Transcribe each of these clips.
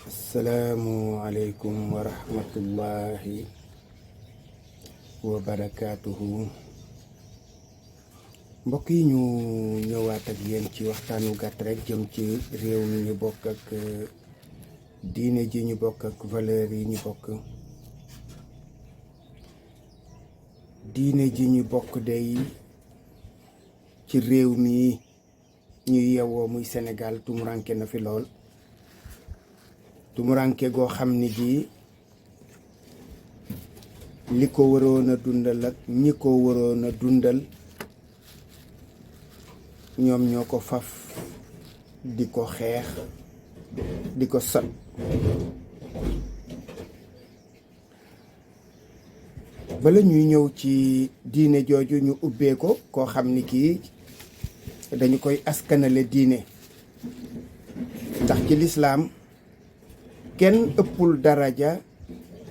asalaamualeykum wa rahmatullahi wa barakaatuhu. mbokk yi ñu ñëwaat ak yéen ci waxtaanu gàtt rek jëm ci réew mi ñu bokk ak diine ji ñu bokk ak valeur yi ñu bokk. diine ji ñu bokk day ci réew mi ñuy yewoo muy Sénégal tumuranke na fi lool. tumuranke goo xam ni ji li ko waroon a dundal ak ñi ko waroon a dundal ñoom ñoo ko faf di ko xeex di ko sot. bala ñuy ñëw ci diine jooju ñu ubbee ko koo xam ni kii dañu koy askanale diine, ndax ci lislaam kenn ëppul daraja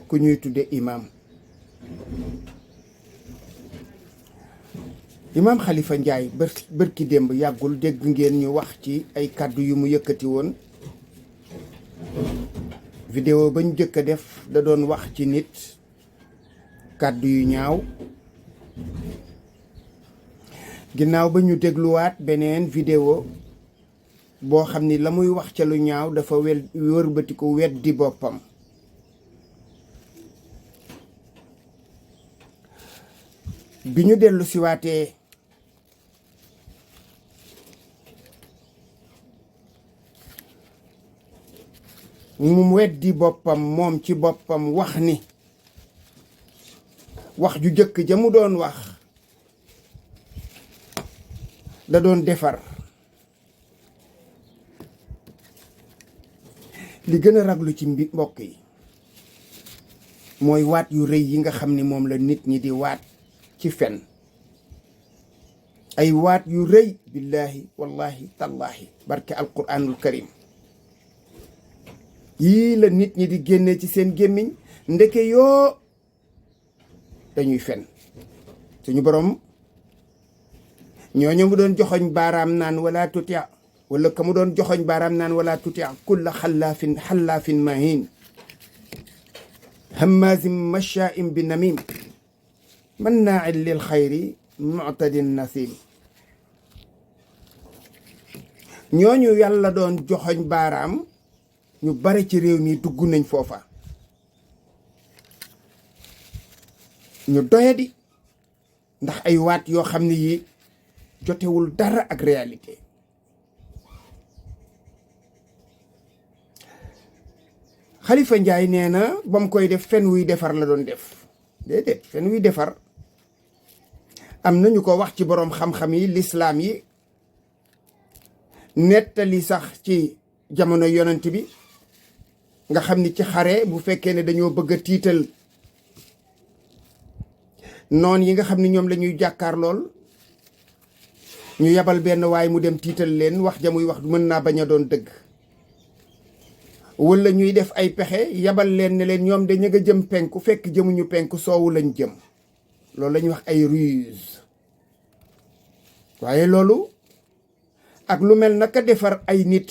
ku ñuy tudde imaam. imaam Khalifa Ndiaye bërki démb yàggul dégg ngeen ñu wax ci ay kàddu yu mu yëkkati woon. vidéo ba ñu jëkk a def da doon wax ci nit kàddu yu ñaaw. ginnaaw ba ñu dégluwaat beneen vidéo boo xam ni la muy wax ca lu ñaaw dafa wërbatiku weddi boppam. bi ñu dellu siwaatee mu weddi boppam moom ci boppam wax ni wax ju jëkk ja mu doon wax da doon defar. li gën a raglu ci mbokk yi mooy waat yu rëy yi nga xam ni moom la nit ñi di waat ci fen. ay waat yu rëy billahi wallahi tallahi barke alquranul karim yii la nit ñi di génnee ci seen gémmiñ ndeke yoo dañuy fen. suñu borom ñooñu mu doon joxoñ baaraam naan wala tuti wala ka mu doon joxoñ baaraam naan wala tuti kulla xallaafin mahin hammazin mashaa'in bi namim mannaa'in lil xayri mu'tadin nasim. ñooñu yàlla doon joxoñ baaraam ñu bare ci réew mi dugg nañ foofa. ñu doyadi ndax ay waat yoo xam ne yi jotewul dara ak réalité. Khalifa Ndiaye nee na ba mu koy def fen wuy defar la doon def. déedéet fen wuy defar am na ñu ko wax ci boroom xam-xam yi lislaam yi nettali sax ci jamono yonent bi nga xam ni ci xare bu fekkee ne dañoo bëgg a tiital noon yi nga xam ne ñoom la ñuy jàkkaar lool ñu yabal benn waay mu dem tiital leen wax ja muy wax mën naa bañ a doon dëgg. wala ñuy def ay pexe yabal leen ne leen ñoom dañu nga jëm penku fekk jëmuñu penku soowu lañ jëm. loolu la ñuy wax ay ruse. waaye loolu ak lu mel naka defar ay nit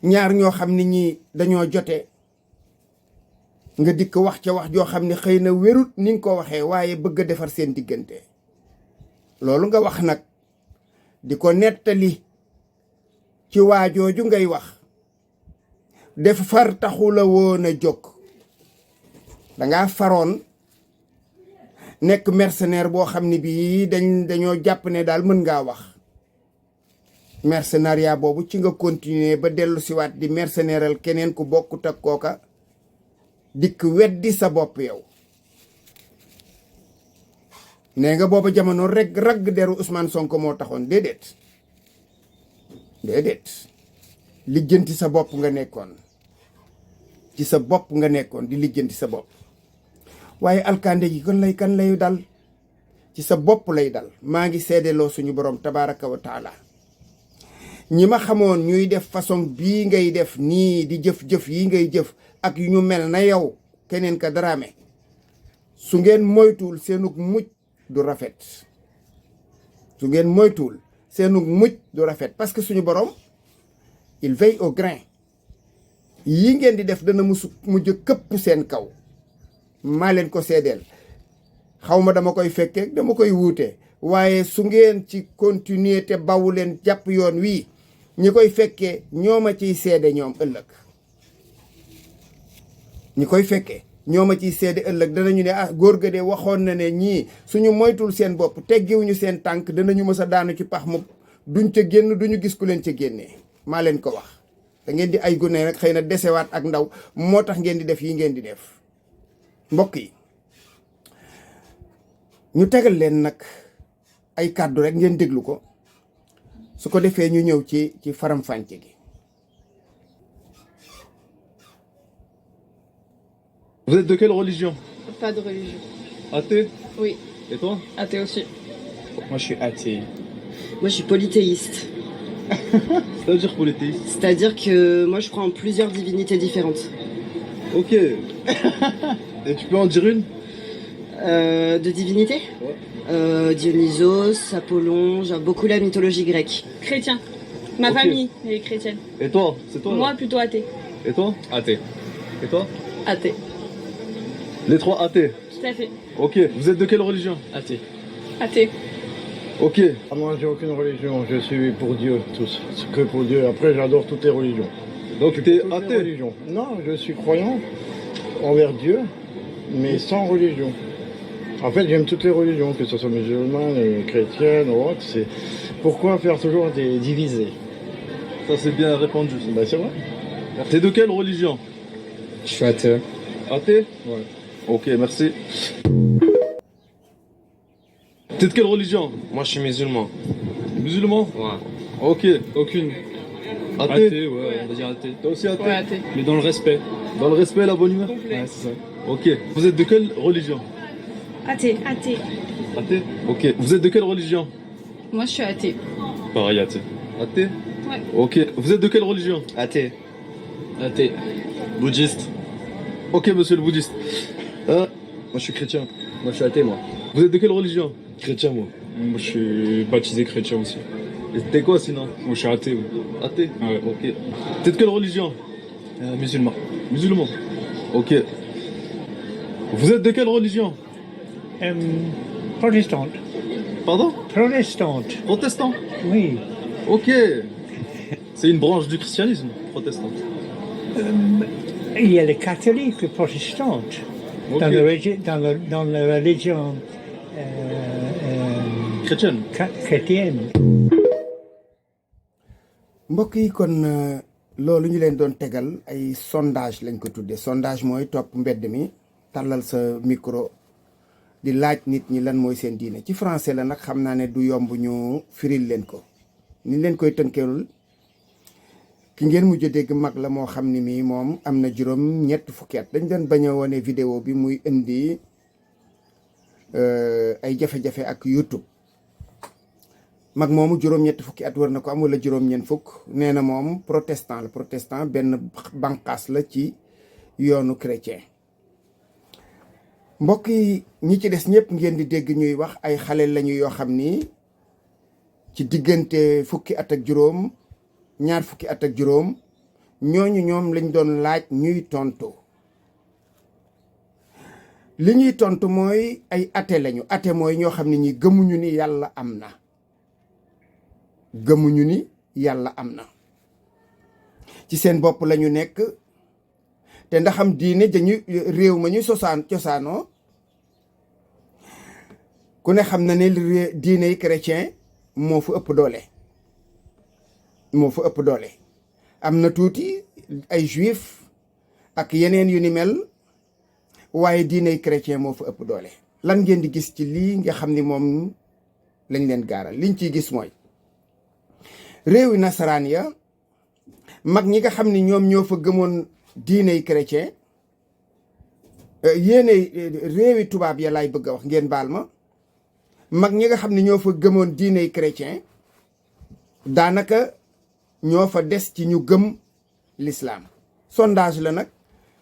ñaar ñoo xam ne ñi dañoo jote nga dikk wax ca wax joo xam ne xëy na wérut ni nga ko waxee waaye bëgg a defar seen diggante. loolu nga wax nag di ko nettali ci waajooju ngay wax def far taxula woon a jóg. dangaa faroon nekk mercenaire boo xam ne bii dañoo jàpp ne daal mën ngaa wax. mercenariat boobu ci nga continuer ba dellu siwaat di mercenairel keneen ku bokkut ak kooka dikk weddi sa bopp yow. nee nga booba jamono rek ragg deru Ousmane Sonko moo taxoon. déedéet lijjanti sa bopp nga nekkoon. ci sa bopp nga nekkoon di lijjanti sa bopp. waaye alkande gi kan lay dal ci sa bopp lay dal. maa ngi seedeloo suñu borom tabaraka wa taala ñi ma xamoon ñuy def façon bii ngay def nii di jëf-jëf yi ngay jëf ak yu ñu mel na yow keneen ka Dramé su ngeen moytuwul seenug mujj du rafet. su ngeen moytuwul seenu mujj du rafet parce que suñu borom il veille au grain yi ngeen di def dana mujj këpp seen kaw maa leen ko seedeel xaw ma dama koy fekkee dama koy wuute waaye su ngeen ci continuer te bawu leen jàpp yoon wii ñi koy fekkee ñooma ciy seede ñoom ëllëg ñi koy fekkee ñooma ciy seede ëllëg danañu ne ah góor ga de waxoon na ne ñii suñu moytul seen bopp teggiwuñu seen tànk danañu mës a daanu ci pax mu duñ ca génn duñu gis ku leen ca génnee maa leen ko wax da ngeen di ay gune rek xëy na desewaat ak ndaw moo tax ngeen di def yi ngeen di def mbokk yi ñu tegal leen nag ay kàddu rek ngeen déglu ko su ko defee ñu ñëw ci faram-fàcce gi. Vous êtes de quelle religion? Pas de religion. Athée? Oui. Et toi? Athée aussi. Moi, je suis athée. Moi, je suis polythéiste. C'est-à-dire polythéiste? C'est-à-dire que moi, je crois en plusieurs divinités différentes. Ok. Et tu peux en dire une? De divinités? Ouais. Dionysos, Apollon, j'aime beaucoup la mythologie grecque. Chrétien. Ma Ok. famille est chrétienne. Et toi? C'est toi? Moi, là plutôt athée. Et toi? Athée. Et toi? Athée. Les trois athées. Tout à fait. Ok. Vous êtes de quelle religion? Athée. Athée. Ok. Ah, moi, j'ai aucune religion. Je suis pour Dieu, tous. C'est que pour Dieu. Après, j'adore toutes les religions. Donc t'es Toutes les athée? religions. Non, je suis croyant envers Dieu, mais sans religion. En fait, j'aime toutes les religions, que ce soit musulmane, chrétienne ou autre. C'est pourquoi faire toujours des divisés. Ça c'est bien répondu. Ben, c'est vrai. T'es de quelle religion? Je suis athée. Athée? Ouais. Ok, merci. T'es de quelle religion? Moi, je suis musulman. Musulman? Ouais. Ok. Aucune. Athée? Ouais, on va dire athée. Toi aussi athée? Ouais, athée. Mais dans le respect. Dans le respect et la bonne humeur? Complet. Ouais, c'est ça. Ok. Vous êtes de quelle religion? Athée. Athée. Athée? Ok. Vous êtes de quelle religion? Moi, je suis athée. Pareil, athée. Athée? Ouais. Ok. Vous êtes de quelle religion? Athée. Athée. Bouddhiste. Ok, monsieur le bouddhiste. Moi je suis chrétien. Moi je suis athée moi. Vous êtes de quelle religion? Chrétien moi. Moi, je suis baptisé chrétien aussi. Et t'es quoi sinon? Moi, je suis athée. Oui. Athée? Ouais. Ok. T'es de quelle religion? Musulman. Musulman. Ok. Vous êtes de quelle religion? Protestante. Pardon? Protestante, Protestant? oui. Ok. C'est une branche du christianisme, protestant. Il y a les catholiques protestantes Ok. dans la religion Chrétienne. chrétienne. mbokk yi kon loolu ñu leen doon tegal ay sondage lañ ko tuddee sondage mooy topp mbedd mi tàllal sa micro di laaj nit ñi lan mooy seen diine ci français la nag xam naa ne du yomb ñu firil leen ko ni leen koy tënkeelul ki ngeen mujj dégg mag la moo xam ni mii moom am na juróom ñett fukki at dañ doon bañ a wone vidéo bi muy indi ay jafe-jafe ak YouTube mag moomu juróom-ñetti fukki at war na ko am wala juróom-ñeent fukk nee na moom protestant la protestant benn banqaas la ci yoonu chrétien mbokk yi ñi ci des ñëpp ngeen di dégg ñuy wax ay xale lañu yoo xam ni ci diggante fukki at ak juróom ñaar fukki at ak juróom ñooñu ñoom lañ doon laaj ñuy tontu li ñuy tontu mooy ay athée lañu athée mooy ñoo xam ne ñi gëmuñu ni yàlla am na gëmuñu ni yàlla am na ci seen bopp lañu nekk te ndaxam diine dañu réew ma ñu cosaanoo ku ne xam na ne diine yi chrétien moo fa ëpp doole am na tuuti ay juif ak yeneen yu ni mel waaye diine yi chrétien moo fa ëpp doole lan ngeen di gis ci lii nga xam ni moom lañ leen gaaral liñ ciy gis mooy réewi nasaraan ya mag ñi nga xam ni ñoom ñoo fa gëmoon diiney chrétien réewi tubaab ya laay bëgg a wax ngeen baal ma mag ñi nga xam ne ñoo fa gëmoon diiney chrétien daanaka ñoo fa des ci ñu gëm l'islam sondage la nag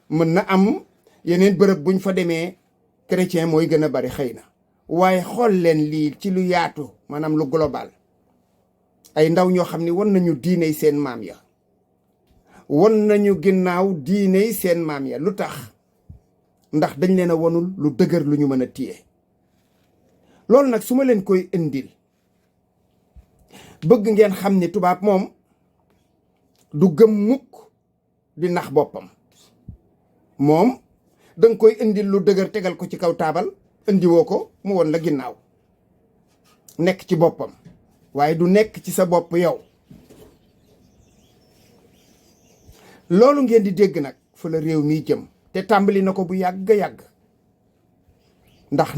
mën na am yeneen bërëb buñ fa demee chrétien mooy gën a bari xëy na waaye xool leen lii ci lu yaatu maanaam lu global ay ndaw ñoo xam ne war nañu diiney seen maam ya won nañu ginnaaw diiney seen maam ya lu tax ndax dañ leen a wonul lu dëgër lu ñu mën a téye loolu nag su ma leen koy indil bëgg ngeen xam ni tubaab moom du gëm mukk di nax boppam moom danga koy indil lu dëgër tegal ko ci kaw taabal indiwoo ko mu won la ginnaaw nekk ci boppam waaye du nekk ci sa bopp yow loolu ngeen di dégg nag fa la réew mi jëm te tàmbali na ko bu yàgg ndax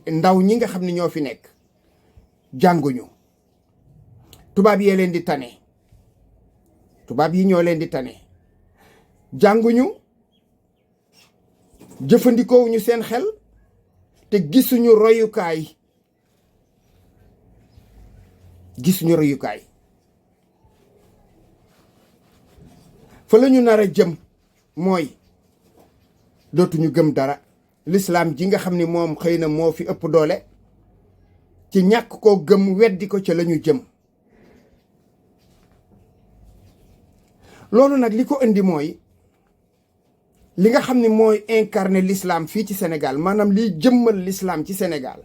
ndaw ñi nga xam ne ñoo fi nekk jànguñu tubaab yee leen di tane tubaab yi ñoo leen di tane jànguñu jëfandikoo ñu seen xel te gisuñu royukaay fa la ñu nar a jëm mooy dootuñu gëm dara lislaam ji nga xam ni moom xëy na moo fi ëpp doole ci ñàkk koo gëm weddi ko ca la ñu jëm loolu nag li ko indi mooy li nga xam ni mooy incarné l'islam fii ci Sénégal maanaam liy jëmmal l'islam ci Sénégal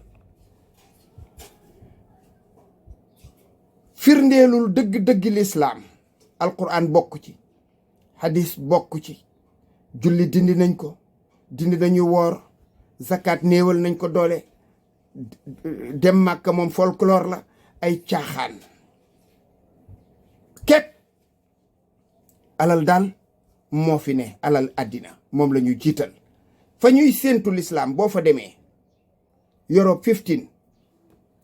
firndeelul dëgg-dëgg l'islam alquran bokk ci hadis bokk ci julli dindi nañ ko dindi nañu woor zakat néewal nañ ko doole dem Màkka moom folklore la ay caaxaan képp alal daal moo fi ne alal àddina moom la ñu jiital fa ñuy séentu l'islam boo fa demee Europe 15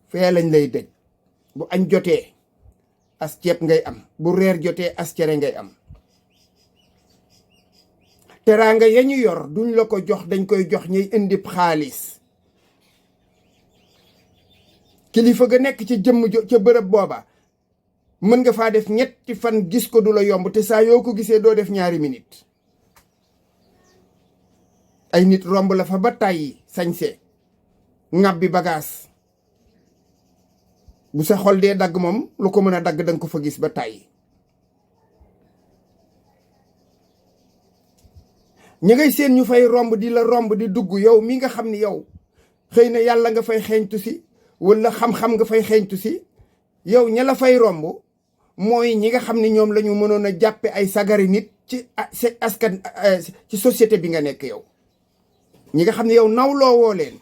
fee lañ lay dëj bu añ jotee as ceeb ngay am bu reer jotee as cere ngay am teraanga ya ñu yor duñ la ko jox dañ koy jox ñuy indi xaalis kilifa ga nekk ca jëmm ca bërëb booba mën nga faa def ñetti fan gis ko du la yomb te saa yoo ko gisee doo def ñaari minute ay nit romb la fa ba tàyyi sañse ŋàbbi bagaas bu sa xol dee dagg moom lu ko mën a dagg danga ko fa gis ba tàyyi ñi ngay seen ñu fay romb di la romb di dugg yow mi nga xam ni yow xëy na yàlla nga fay xeeñtu si wala xam-xam nga fay xeeñtu si yow ña la fay romb mooy ñi nga xam ne ñoom la ñu mënoon a jàppe ay sagari nit ci askan ci société bi nga nekk yow ñi nga xam ne yow nawloo woo leen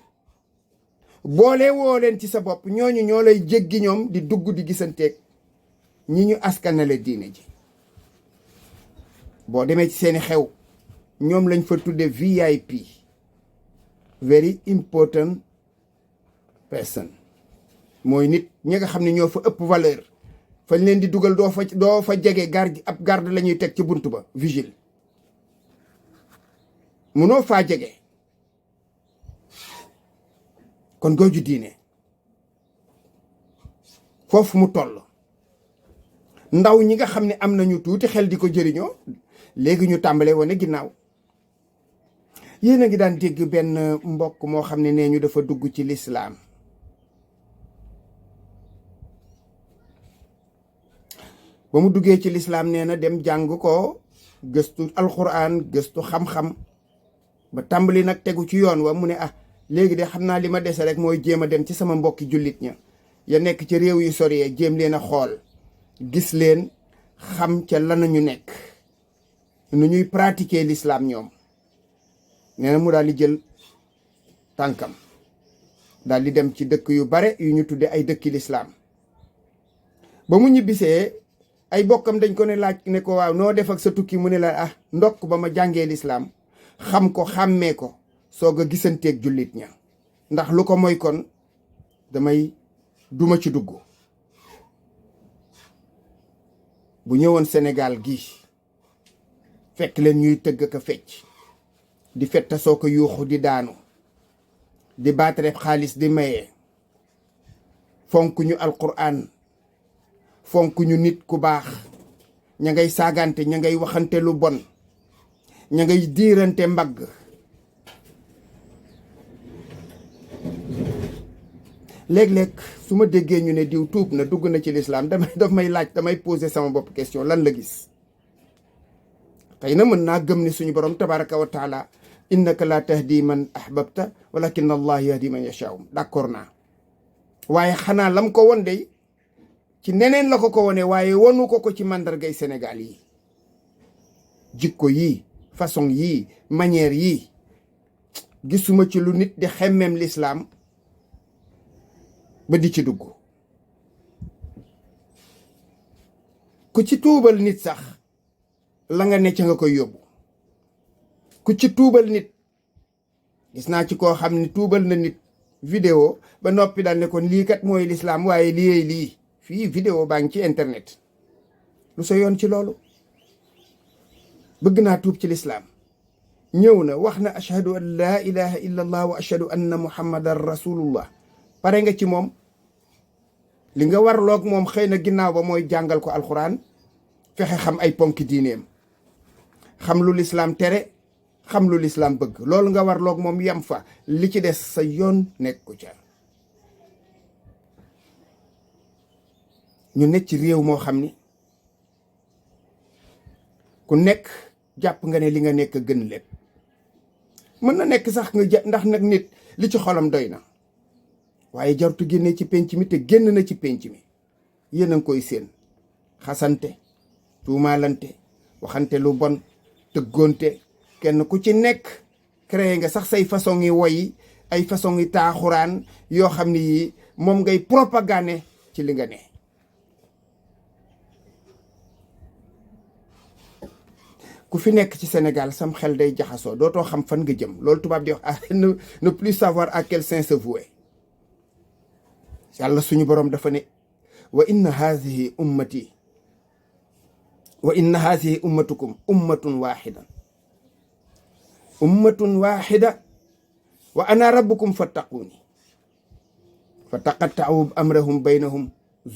boole woo leen ci sa bopp ñooñu ñoo lay jéggi ñoom di dugg di gisanteeg ñi ñu askanale diine ji boo demee ci seeni xew ñoom lañ fa tudde VIP very important person mooy nit ñi nga xam ne ñoo fa ëpp valeur fañ leen di dugal doo fa jege garde ab garde la ñuy teg ci bunt ba vigile munoo faa jege kon gooju diine foofu mu toll ndaw ñi nga xam ne am nañu tuuti xel di ko jëriñoo léegi ñu tàmbalee wane ginnaaw yéen a ngi daan dégg benn mbokk moo xam ne nee ñu dafa dugg ci lislaam ba mu duggee ci lislaam nee na dem jàng ko gëstu alxuraan gëstu xam-xam ba tàmbali nag tegu ci yoon wa mu ne léegi de xam naa li ma dese rek mooy jéem a dem ci sama mbokki jullit ña ya nekk ci réew yu sori jéem leen a xool gis leen xam ca lan ñu nekk nu ñuy pratiquer l'islam ñoom nee na mu daal di jël tànkam daal di dem ci dëkk yu bare yu ñu tudde ay dëkki l'islam ba mu ñibbisee ay bokkam dañ ko ne laaj ne ko waaw noo def ak sa tukki mu ne la ndokk ba ma jàngee l'islam xam ko xàmmee ko soog a gisanteeg jullit ña ndax lu ko mooy kon duma ci dugg bu ñëwoon Sénégal gi fekk leen ñuy tëgg ka fecc di fetta soo ko yuuxu di daanu di baatareb xaalis di maye fonk ñu alquran fonk ñu nit ku baax ña ngay saagante ña ngay waxante lu bon ña ngay diirante mbagg léeg-léeg su ma déggee ñu ne diw tuub na dugg na ci lislaam daf may laaj damay poser sama bopp question lan la gis xëy na mën naa gëm ni suñu borom tabaraka wa taala innaka la tahdi man ahbabta walakin allah yahdi man yashaa d'accord naa waaye xanaa lam ko won dey ci neneen la ko wone waaye wonu ko ci màndargay Sénégal yi jikko yii façon yii manière yii gisuma ci lu nit di xemmem lislaam ba di ci dugg ku ci tuubal nit sax la nga ne ca nga koy yóbbu ku ci tuubal nit gis naa ci koo xam ne tuubal na nit vidéo ba noppi daal ne kon lii kat mooy lislaam waaye lii fii vidéo baa ngi ci internet lu sa yoon ci loolu bëgg naa tuub ci lislaam ñëw na wax na ashhadu an laa ilaha illa allah wa ashhadu anna muhammadan rasulullah pare nga ci moom li nga warloog moom xëy na ginnaaw ba mooy jàngal ko alxuraan fexe xam ay ponki diineem xam lu lislaam tere xam lu lislaam bëgg loolu nga warloog moom yam fa li ci des sa yoon nekku ca ñu nekk ci réew moo xam ni ku nekk jàpp nga ne li nga nekk gën lépp mën na nekk sax nga ndax nag nit li ci xolam doy na waaye jartu génne ci penc mi te génn na ci penc mi yéen a ngi koy séen xasante tuumaalante waxante lu bon tëggoonte kenn ku ci nekk créé nga sax say façon yi woy ay façon yi taaxuraan yoo xam ni yi moom ngay propagande ci li nga ne ku fi nekk ci Sénégal sam xel day jaxasoo dootoo xam fan nga jëm loolu tubaab di wax ne plus savoir à quel saint se vouer yàlla suñu boroom dafa ne wa inna haadihi ummatukum ummatun waxida wa ana rabbukum fattaquuni fa taqatta'u amrahum baynahum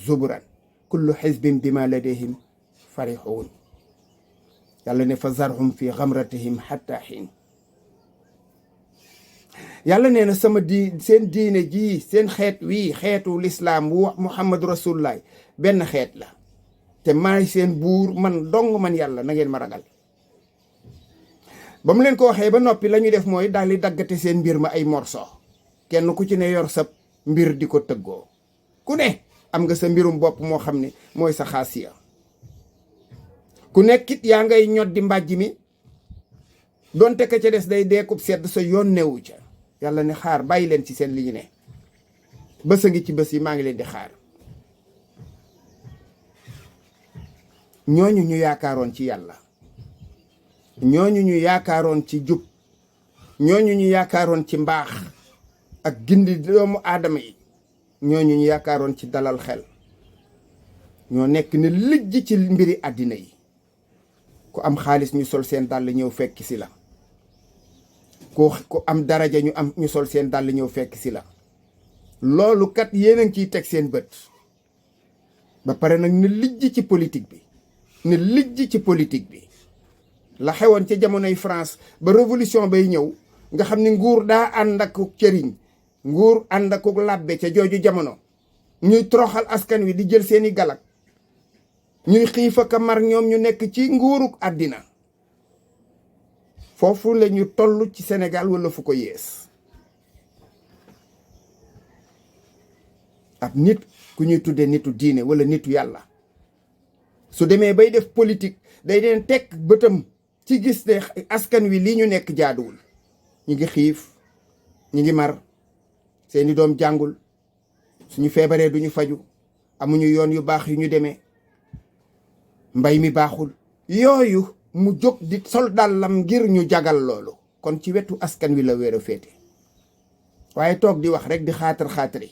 zuburan kullu xizbin bima ladayhim farixuun yàlla ne fa zarhum fi xamratihim xatta xiin yàlla nee na seen diine ji seen xeet wii xeetu lislaam wu muhammadu rasulullah benn xeet la te maay seen buur man dong man yàlla na ngeen ma ragal ba mu leen ko waxee ba noppi la ñu def mooy daal di daggate seen mbir ma ay morso kenn ku ci ne yor sa mbir di ko tëggoo ku ne am nga sa mbirum bopp moo xam ne mooy sa xaasiya ku nekkit yaa ngay ñoddi mbàjj mi donte ka ca des day deekub sedd sa yoon newu ca yàlla ne xaar bàyyi leen ci seen li ñu ne bés a ngi ci bés yi maa ngi leen di xaar ñooñu ñu yaakaaroon ci yàlla ñooñu ñu yaakaaroon ci jub ñooñu ñu yaakaaroon ci mbaax ak gindi doomu aadama yi ñooñu ñu yaakaaroon ci dalal xel ñoo nekk ne lijj ci mbiri àddina yi ku am xaalis ñu sol seen dàll ñëw fekk si la ku am daraja ñu sol seen dàll ñëw fekk si la loolu kat yéen a ngi ciy teg seen bët ba pare nag ne lijj ci politique bi ne lijj ci politique bi la xewoon ca jamonoy France ba révolution bay ñëw nga xam ne nguur daa ànd ak cëriñ nguur ànd ak làbbe ca jooju jamono ñuy toroxal askan wi di jël seeni galak ñuy xiif ak mar ñoom ñu nekk ci nguuruk àddina foofu la ñu toll ci Sénégal wala fu ko yées ab nit ku ñuy tuddee nitu diine wala nitu yàlla su demee bay def politique day deen tekk bëtam ci gis ne askan wi li ñu nekk jaaduwul ñi ngi xiif ñi ngi mar seeni doom jàngul suñu feebaree duñu faju amuñu yoon yu baax yu ñu demee mbay mi baaxul yooyu mu jóg di sol dàllam ngir ñu jagal loolu kon ci wetu askan wi la wéer a féete waaye toog di wax rek di xaatar-xaatari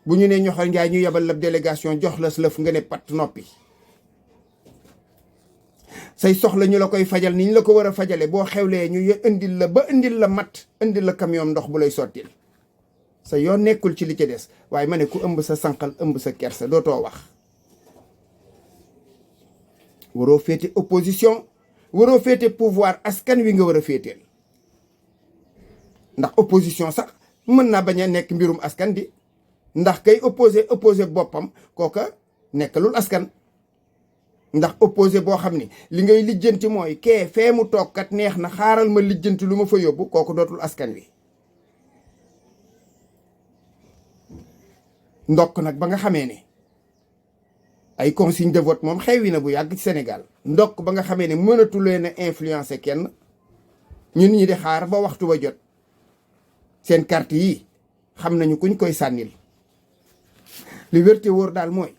bu ñu ne ñoxor njaay ñu yebal la délégation jox la lëf nga ne pat noppi say soxla ñu la koy fajal ni ñu la ko war a fajale boo xewlee ñu indil la ba indil la mat indil la camion ndox bu lay sottil sa yoon nekkul ci li ci des waaye ma ne ku ëmb sa sànqal ëmb sa kersa dootoo wax waroo féete opposition waroo féete pouvoir askan wi nga war a féeteel ndax opposition sax mën naa bañ a nekk mbirum askan di ndax kay opposé boppam kooka nekkalul askan ndax opposé boo xam ni li ngay lijjanti mooy kee fee mu toog kat neex na xaaral ma lijjanti lu ma fa yóbbu kooku dootul askan wi. ndokk nag ba nga xamee ne ay consigne de vote moom xewi na bu yàgg ci Sénégal ndokk ba nga xamee ne mënatu leen a influencer kenn ñun ñi di xaar ba waxtu ba jot seen carte yi xam nañu kuñ koy sànnil li wérte wóor daal mooy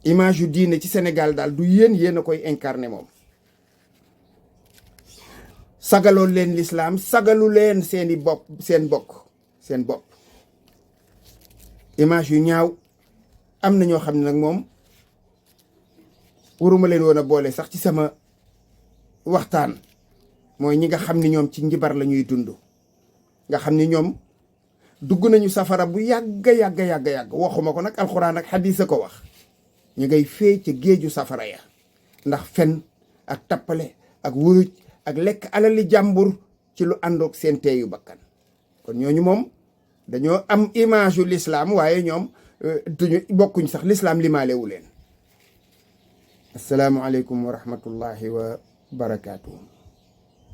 image yu diine ci Sénégal daal du yéen a koy incarné moom. sagaloo leen lislaam sagalu leen seen bopp image yu ñaaw am na ñoo xam ne nag moom waruma leen woon a boole sax ci sama waxtaan mooy ñi nga xam ni ñoom ci njibar la ñuy dund nga xam ni ñoom dugg nañu safara bu yàgg waxuma ko nag alxuraan ak xadiis a ko wax ñu ngay fee ca géeju safara ya ndax fen ak tappale ak wuruj ak lekk alali jàmbur ci lu àndoog seen teeyu bakkan kon ñooñu moom dañoo am image yu l'islam waaye ñoom duñu bokkuñ sax l'islam limaalewu leen. asalaamualeykum wa rahmatullahi wa barakaatu.